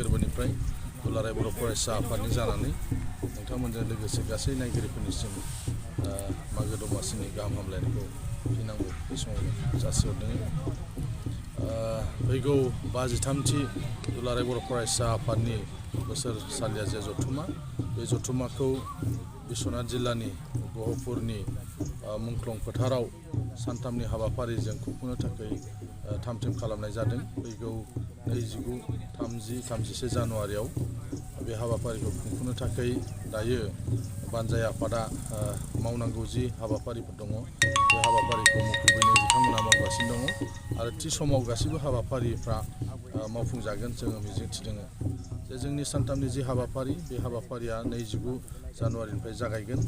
गोरबोनिफ्राय दुलाराय बर' फरायसा आफादनि जानानै नोंथांमोनजों लोगोसे गासै नायगिरिफोरनिसिम मागो दमासिनि गाहाम हामलायनायखौ फिनांगौ बे समाव जासिहरदों। फैगौ 53थि दुलाराय बर' फरायसा आफादनि बोसोरसालिया जे जथुमा बे जथुमाखौ बिश्वनाथ जिल्लानि गहपुरनि मुंख्लं फोथाराव सानथामनि हाबाफारिजों खुंफुंनो थाखाय थाम-थिम खालामनाय जादों। फैगौ 29, 30, 31 जानुवारियाव बे हाबाफारिखौ खुंफुंनो थाखाय दायो बानजाय आफादा मावनांगौ जि हाबाफारिफोर दङ बे हाबाफारिखौ मुखुबैनो बिथांमोना मावगासिनो दङ आरो थि समाव गासैबो हाबाफारिफ्रा मावफुंजागोन जोङो मिजिंथिदों। जे जोंनि सानथामनि जि हाबाफारि बे हाबाफारिया 29 जानुवारिनिफ्राय जागायगोन।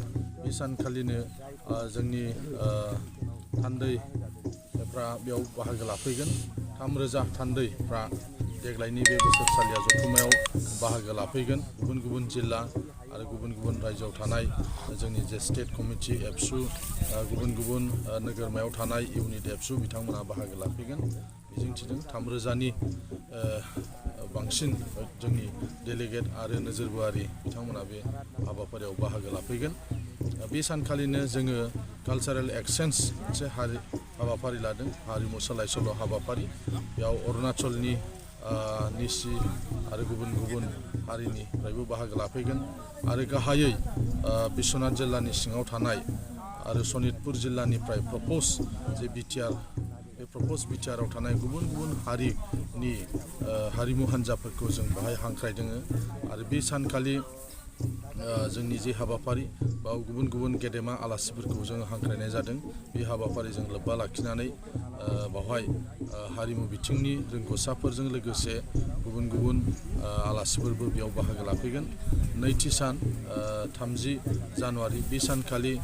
बे सानखालिनो जोंनि थान्दैफ्रा बेयाव बाहागो लाफैगोन। 3,000 थान्दैफ्रा देग्लायनि बे बोसोरसालिया जथुमायाव बाहागो लाफैगोन। गुबुन गुबुन जिल्ला आरो गुबुन गुबुन रायजोआव थानाय जोंनि जे स्टेट कमिटि एबसु गुबुन गुबुन नोगोरमायाव थानाय इउनिट एबसु बिथांमोना बाहागो लाफैगोन मिजिंथिदों। 3,000नि बांसिन जोंनि डेलिगेट आरो नोजोरबोआरि बिथांमोना बे हाबाफारियाव बाहागो लाफैगोन। बे सानखालिनो जोङो कालचारेल एक्सचेन्ज मोनसे हाबाफारि लादों, हारिमु सोलाय सोल' हाबाफारि। बेयाव अरुणाचलनि निसि आरो गुबुन गुबुन हारिनिफ्रायबो बाहागो लाफैगोन आरो गाहायै बिश्वनाथ जिल्लानि सिङाव थानाय आरो सनितपुर जिल्लानिफ्राय प्रप'ज जे बिटिआर बे प्रप'ज बिटिआराव थानाय गुबुन गुबुन हारिनि हारिमु हान्जाफोरखौ जों बाहाय हांख्रायदों आरो बे सानखालि जोंनि जे हाबाफारि बाव गुबुन गुबुन गेदेमा आलासिफोरखौ जोङो हांख्रायनाय जादों। बे हाबाफारिजों लोब्बा लाखिनानै बावहाय हारिमु बिथिंनि रोंग'साफोरजों लोगोसे गुबुन गुबुन आलासिफोरबो बेयाव बाहागो लाफैगोन। नैथि सान 30 जानुवारि बे सानखालि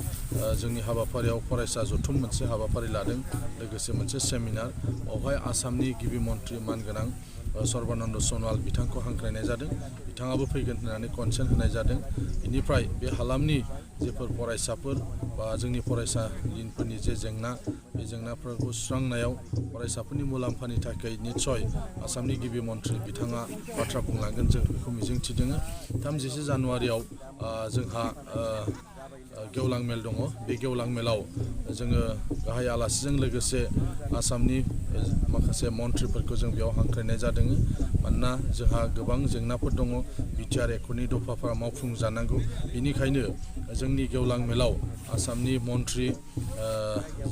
जोंनि हाबाफारियाव फरायसा जथुम मोनसे हाबाफारि लादों, लोगोसे मोनसे सेमिनार। बावहाय आसामनि गिबि मन्त्रि मानगोनां सर्बानन्द सन'वाल बिथांखौ हांख्रायनाय जादों। बिथाङाबो फैगोन होननानै कनसेन्ट होनाय जादों। बेनिफ्राय बे हालामनि जेफोर फरायसाफोर बा जोंनि फरायसालिफोरनि जे जेंना बे जेंनाफोरखौ सुस्रांनायाव फरायसाफोरनि मुलाम्फानि थाखाय निस्सय आसामनि गिबि मन्त्रि बिथाङा बाथ्रा बुंलांगोन जों बेखौ मिजिंथिदों। 31 जानुवारियाव जोंहा गेवलां मेल दङ। बे गेवलां मेलाव जोङो गाहाय आलासिजों लोगोसे आसामनि माखासे मन्थ्रिफोरखौ जों बेयाव हांख्रायनाय जादों। मानोना जोंहा गोबां जेंनाफोर दङ, बिटिआर एकर्डनि दफाफोरा मावफुंजानांगौ। बेनिखायनो जोंनि गेवलां मेलाव आसामनि मन्त्रि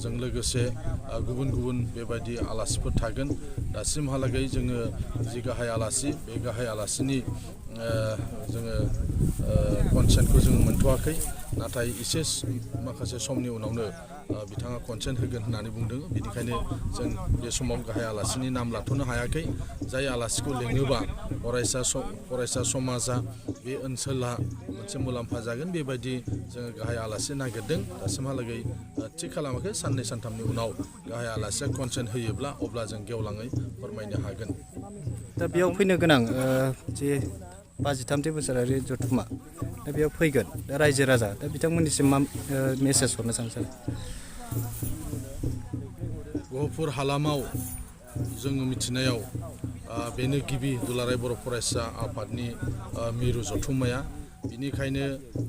जों लोगोसे गुबुन गुबुन बेबायदि आलासिफोर थागोन। दासिमहालागै जोङो जि गाहाय आलासि बे गाहाय आलासिनि जोङो कनसेन्टखौ जोङो मोनथ'वाखै, नाथाय एसे माखासे समनि उनावनो बिथाङा कनसेन्ट होगोन होननानै बुंदों। बेनिखायनो जों बे समाव गाहाय आलासिनि नाम लाथ'नो हायाखै। जाय आलासिखौ लेङोबा फरायसा समाजा बे ओनसोला मोनसे मुलाम्फा जागोन बेबायदि जोङो गाहाय आलासि नागिरदों। दासिमहालागै थि खालामाखै। साननै सानथामनि उनाव गाहाय आलासिया कनसेन्ट होयोब्ला अब्ला जों गेवलाङै फोरमायनो हागोन। दा बेयाव फैनो गोनां जे 53थि बोसोरारि जथुमा दा बेयाव फैगोन दा रायजो राजा दा बिथांमोननिसिम मा मेसेज हरनो सानो सार? गहपुर हालामाव जोङो मिथिनायाव बेनो गिबि दुलाराय बर' फरायसा आफादनि मिरु जथुम्माया। बेनिखायनो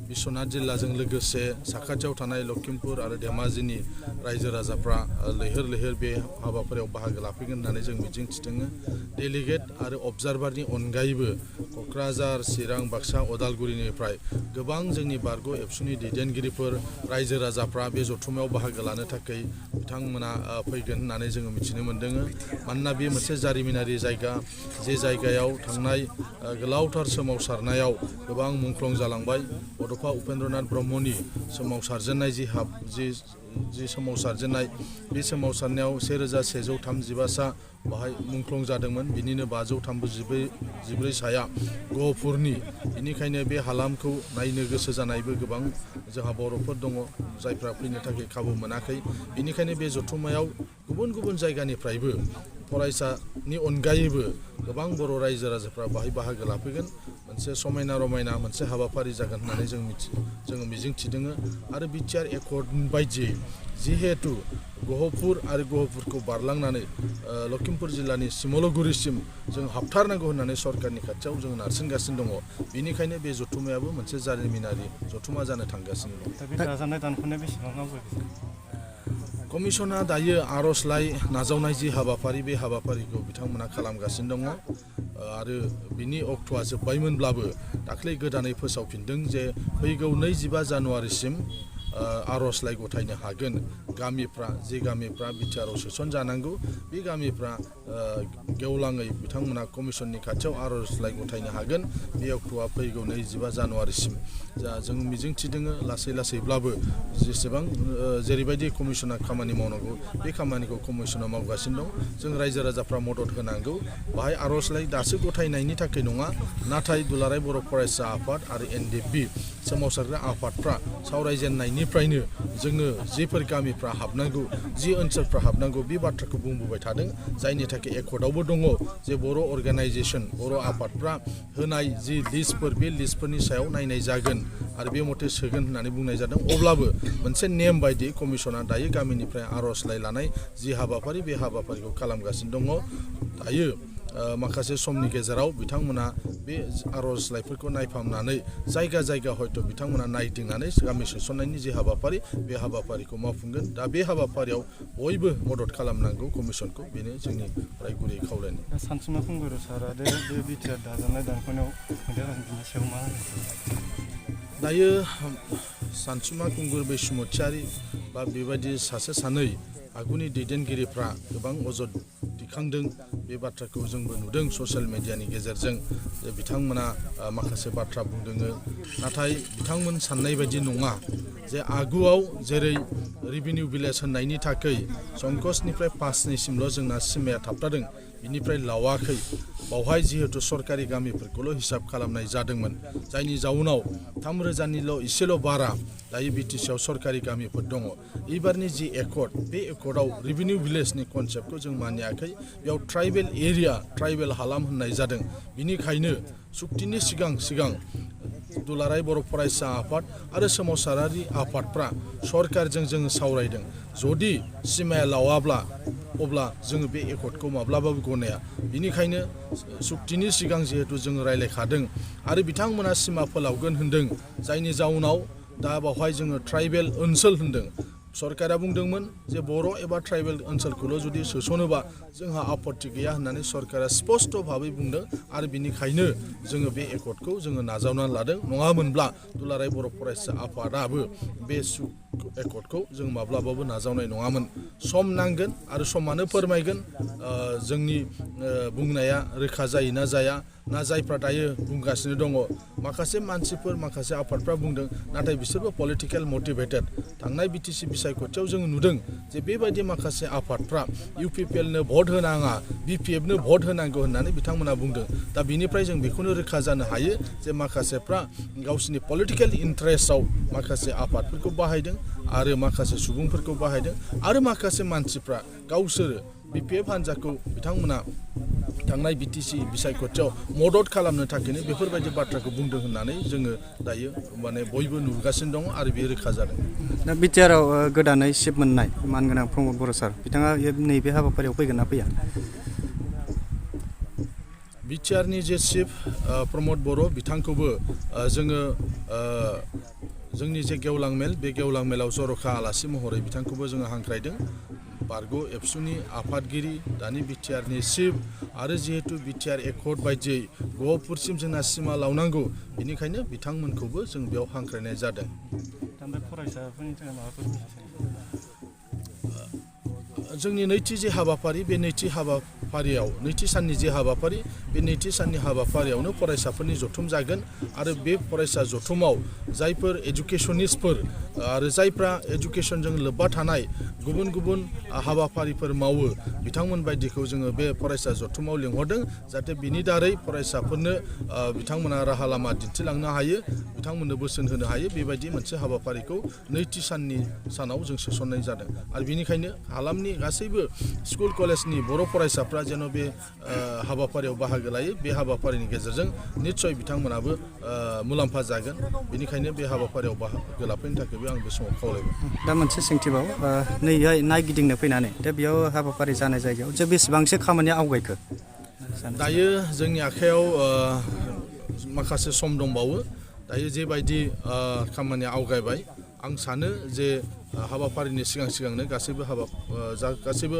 बिश्वनाथ जिल्लाजों लोगोसे साखाथियाव थानाय लखिमपुर आरो धेमाजिनि रायजो राजाफ्रा लैहोर लैहोर बे हाबाफारियाव बाहागो लाफैगोन होननानै जों मिजिंथिदों। डेलिगेट आरो अबजारभारनि अनगायैबो क'क्राझार, चिरां, बाक्सा, उदालगुरिनिफ्राय गोबां जोंनि बारग' एबसुनि दैदेनगिरिफोर रायजो राजाफ्रा बे जथुम्मायाव बाहागो लानो थाखाय बिथांमोना फैगोन होननानै जोङो मिथिनो मोन्दों। मानोना बे मोनसे जारिमिनारि जायगा, जे जायगायाव थांनाय गोलावथार सोमावसारनायाव गोबां मुंख्लं जालांबाय। बड'फा उपेन्द्रनाथ ब्रह्मनि सोमावसारजेननाय जि सोमावसारजेननाय बे सोमावसारनायाव 1135 सा बाहाय मुंख्लं जादोंमोन। बिनिनो 534 साया गहपुरनि। बेनिखायनो बे हालामखौ नायनो गोसो जानायबो गोबां जोंहा बर'फोर दङ जायफ्रा फैनो थाखाय खाबु मोनाखै। बेनिखायनो बे जथुम्मायाव गुबुन गुबुन जायगानिफ्रायबो फरायसानि अनगायैबो गोबां बर' रायजो राजाफ्रा बाहाय बाहागो लाफैगोन मोनसे समायना रमायना मोनसे हाबाफारि जागोन होननानै जोङो मिजिंथिदों आरो बिटिआर एकर्ड बायदियै जिहेतु गहपुर आरो गहपुरखौ बारलांनानै लखिमपुर जिल्लानि सिमलुगुरिसिम जों हाबथारनांगौ होननानै सरकारनि खाथियाव जों नारसिनगासिनो दङ बेनिखायनो बे जथुमायाबो मोनसे जारिमिनारि जथुमा जानो थांगासिनो दं। दा बे दाजाबनाय दानख'नाया बेसेबां आवगायखो? कमिसना दायो आर'जलाइ नाजावनाय जि हाबाफारि बे हाबाफारिखौ बिथांमोना खालामगासिनो दङ आरो बिनि अक्ट'आ जोब्बायमोनब्लाबो दाख्लै गोदानै फोसावफिनदों जे फैगौ 25 जानुवारिसिम आर'जलाइ गथायनो हागोन जि गामिफ्रा बिटिआरआव सोसनजानांगौ बे गामिफ्रा गेवलाङै बिथांमोना कमिसननि खाथियाव आर'जलाइ गथायनो हागोन बे अक्ट'आ फैगौ 25 जानुवारिसिम जों मिजिंथिदों लासै लासैब्लाबो जेरैबायदि कमिसना खामानि मावनांगौ बे खामानिखौ कमिसना मावगासिनो दं जों रायजो राजाफ्रा मदद होनांगौ बाहाय आर'जलाइ दासो गथायनायनि थाखाय नङा नाथाय दुलाराय बर' फरायसा आफाद आरो एनडिएफबि सोमावसारग्रा आफादफ्रा सावरायजेननायनिफ्रायनो जोङो जिफोर गामिफ्रा हाबनांगौ जि ओनसोलफ्रा हाबनांगौ बे बाथ्राखौ बुंबोबाय थादों जायनि थाखाय एकर्डआवबो दङ जे बर' अर्गानाइजेसन बर' आफादफ्रा होनाय जि लिस्टफोर बे लिस्टफोरनि सायाव नायनाय जागोन आरो बे मथे सोगोन होननानै बुंनाय जादों अब्लाबो मोनसे नेम बायदि कमिसना दायो गामिनिफ्राय आर'जलाइ लानाय जि हाबाफारि बे हाबाफारिखौ खालामगासिनो दङ दायो माखासे समनि गेजेराव बिथांमोना बे आर'जलाइफोरखौ नायफामनानै जायगा जायगा हयथ' बिथांमोना नायदिंनानै गामि सोसननायनि जि हाबाफारि बे हाबाफारिखौ मावफुंगोन दा बे हाबाफारियाव बयबो मदद खालामनांगौ कमिसनखौ बेनो जोंनि गुरै खावलायनाय। दा सानसुमा खुंगुर सारा बे बिटिआर दाजाबनाय दानख'नायाव बिनि सायाव मा होनो? दायो सानसुमा खुंगुर बैसुमुथियारि बा बेबायदि सासे सानै आगुनि दैदेनगिरिफ्रा गोबां अजद दिखांदों बे बाथ्राखौ जोंबो नुदों ससियेल मिडियानि गेजेरजों जे बिथांमोना माखासे बाथ्रा बुंदों नाथाय बिथांमोन साननाय बायदि नङा जे आगुआव जेरै रेभिनिउ भिलेज होननायनि थाखाय संकसनिफ्राय 5निसिमल' जोंना सिमाया थाबथादों बिनिफ्राय लावाखै बावहाय जिहेतु सरकारि गामिफोरखौल' हिसाब खालामनाय जादोंमोन जायनि जाउनाव 3,000निल' इसेल' बारा दायो बिटिसिआव सरकारि गामिफोर दङ एबारनि जि एकर्ड बे एकर्डआव रेभिनिउ भिलेजनि कनसेप्टखौ जों मानियाखै बेयाव ट्राइबेल एरिया ट्राइबेल हालाम होननाय जादों बिनिखायनो सुक्तिनि सिगां दुलाराय बर' फरायसा आफाद आरो सोमावसारारि आफादफ्रा सरकारजों जोङो सावरायदों जुदि सिमाया लावाब्ला अब्ला जोङो बे एकर्डखौ माब्लाबाबो गनाया बिनिखायनो सुक्तिनि सिगां जिहेतु जोङो रायलायखादों आरो बिथांमोना सिमा फोलावगोन होनदों जायनि जाउनाव दा बावहाय जोङो ट्राइबेल ओनसोल होनदों सरकारा बुंदोंमोन जे बर' एबा ट्राइबेल ओनसोलखौल' जुदि सोसनोबा जोंहा आपत्ति गैया होननानै सरकारा स्पष्ट भाबै बुंदों आरो बिनिखायनो जोङो बे एकर्डखौ जोङो नाजावनानै लादों नङामोनब्ला दुलाराय बर' फरायसा आफादाबो बे एकर्डखौ जों माब्लाबाबो नाजावनाय नङामोन सम नांगोन आरो समानो फोरमायगोन जोंनि बुंनाया रोखा जायो ना जाया ना जायफ्रा दायो बुंगासिनो दङ माखासे मानसिफोर माखासे आफादफ्रा बुंदों नाथाय बिसोरबो पलिटिकेल मटिभेटेड थांनाय बिटिसि बिसायख'थियाव जों नुदों जे बेबायदि माखासे आफादफ्रा इउपिपिएलनो भट होनाङा बिपिएफनो भट होनांगौ होननानै बिथांमोना बुंदों दा बिनिफ्राय जों बेखौनो रोखा जानो हायो जे माखासेफ्रा गावसिनि पलिटिकेल इन्टारेस्टआव माखासे आफादफोरखौ बाहायदों आरो माखासे सुबुंफोरखौ बाहायदों आरो माखासे मानसिफ्रा गावसोरो बिपिएफ हान्जाखौ बिथांमोना थांनाय बिटिसि बिसायख'थियाव मदद खालामनो थाखायनो बेफोरबायदि बाथ्राखौ बुंदों होननानै जोङो दायो माने बयबो नुगासिनो दङ आरो बेयो रोखा जादों। दा बिटिआरआव गोदानै सिट मोननाय मानगोनां प्रमद बर' सार बिथाङा नैबे हाबाफारियाव फैगोन ना फैया? बिटिआरनि जे चिफ प्रमद बर' बिथांखौबो जोङो जोंनि जे गेवलां मेल बे गेवलां मेलाव जर'खा आलासि महरै बिथांखौबो जोङो हांख्रायदों बारग' एबसुनि आफादगिरि दानि बिटिआरनि चिफ आरो जिहेतु बिटिआर एकर्ड बायदियै गहपुरसिम जोंना सिमा लावनांगौ बेनिखायनो बिथांमोनखौबो जों बेयाव हांख्रायनाय जादों। फरायसाफोरनि थाखाय माबाफोर जोंनि नैथि जे हाबाफारि बे नैथि साननि जे हाबाफारि बे नैथि साननि हाबाफारियावनो फरायसाफोरनि जथुम जागोन आरो बे फरायसा जथुमाव जायफोर एजुकेसनिस्टफोर आरो जायफ्रा एजुकेसनजों लोब्बा थानाय गुबुन गुबुन हाबाफारिफोर मावो बिथांमोन बायदिखौ जोङो बे फरायसा जथुमाव लिंहरदों जाहाथे बिनि दारै फरायसाफोरनो बिथांमोना राहा लामा दिन्थिलांनो हायो बिथांमोननो बोसोन होनो हायो बेबायदि मोनसे हाबाफारिखौ नैथि सानाव जों सोसननाय जादों आरो बेनिखायनो हालामनि गासैबो स्कुल कलेजनि बर' फरायसाफ्रा मानसिफ्रा जेन' बे हाबाफारियाव बाहागो लायो बे हाबाफारिनि गेजेरजों निस्सय बिथांमोनाबो मुलाम्फा जागोन बेनिखायनो बे हाबाफारियाव बाहागो लाफैनो थाखायबो आं बे समाव खावलायबाय दा मोनसे सोंथिबाव नैहाय नायगिदिंनो फैनानै दा बेयाव हाबाफारि जानाय जायगायाव जे बेसेबांसो खामानिया आवगायखो दायो जोंनि आखायाव माखासे सम दंबावो दायो जेबायदि खामानिया आवगायबाय आं सानो जे हाबाफारिनि सिगांनो गासैबो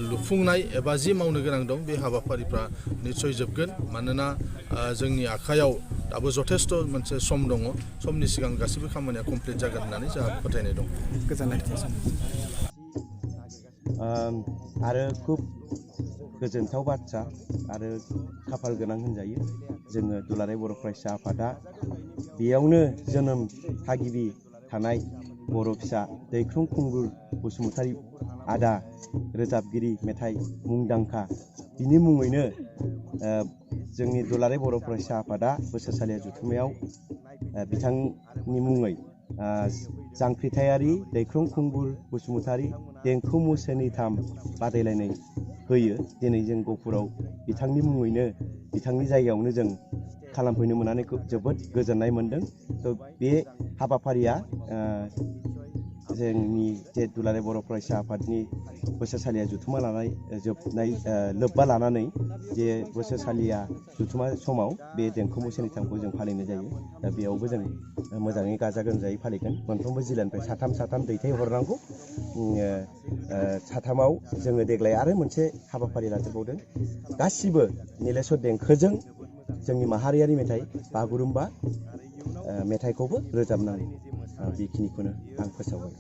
लुफुंनाय एबा जि मावनो गोनां दं बे हाबाफारिफ्रा निस्सय जोबगोन मानोना जोंनि आखायाव दाबो जथेस्थ' मोनसे सम दङ समनि सिगां गासैबो खामानिया कमप्लिट जागोन होननानै जोंहा फोथायनाय दं गोजोननाय थाबाय आरो खुब गोजोनथाव बाथ्रा आरो खाफाल गोनां होनजायो जोङो दुलाराय बर' फरायसा आफादा बेयावनो जोनोम थागिबि थानाय बर' फिसा दैख्रुं खुंगुर बसुमतारी आदा रोजाबगिरि मेथाइ मुंदांखा बिनि मुङैनो जोंनि दुलाराय बर' फरायसा आफादा बोसोरसालिया जथुम्मायाव बिथांनि मुङै जांख्रिथायारि दैख्रुं खुंगुर बसुमतारी देंखो मुसुनिथाम बादायलायनाय होयो दिनै जों गहपुराव बिथांनि मुङैनो बिथांनि जायगायावनो जों खालामफैनो मोननानै जोबोद गोजोननाय मोनदों थ' बे हाबाफारिया जोंनि जे दुलाराय बर' फरायसा आफादनि बोसोरसालिया जथुम्मा लानाय जोबनाय लोब्बा लानानै जे बोसोरसालिया जथुम्मा समाव बे देंखो मुसुनिथामखौ जों फालिनाय जायो दा बेयावबो जों मोजाङै गाजा गोमजायै फालिगोन मोनफ्रोमबो जिल्लानिफ्राय साथाम दैथायहरनांगौ साथामाव जोङो देग्लाय आरो मोनसे हाबाफारि लादेरबावदों गासिबो निलेस्वर देंखोजों जोंनि माहारियारि मेथाइ बागुरुम्बा मेथाइखौबो रोजाबनांगौ बेखिनिखौनो आं फोसावबाय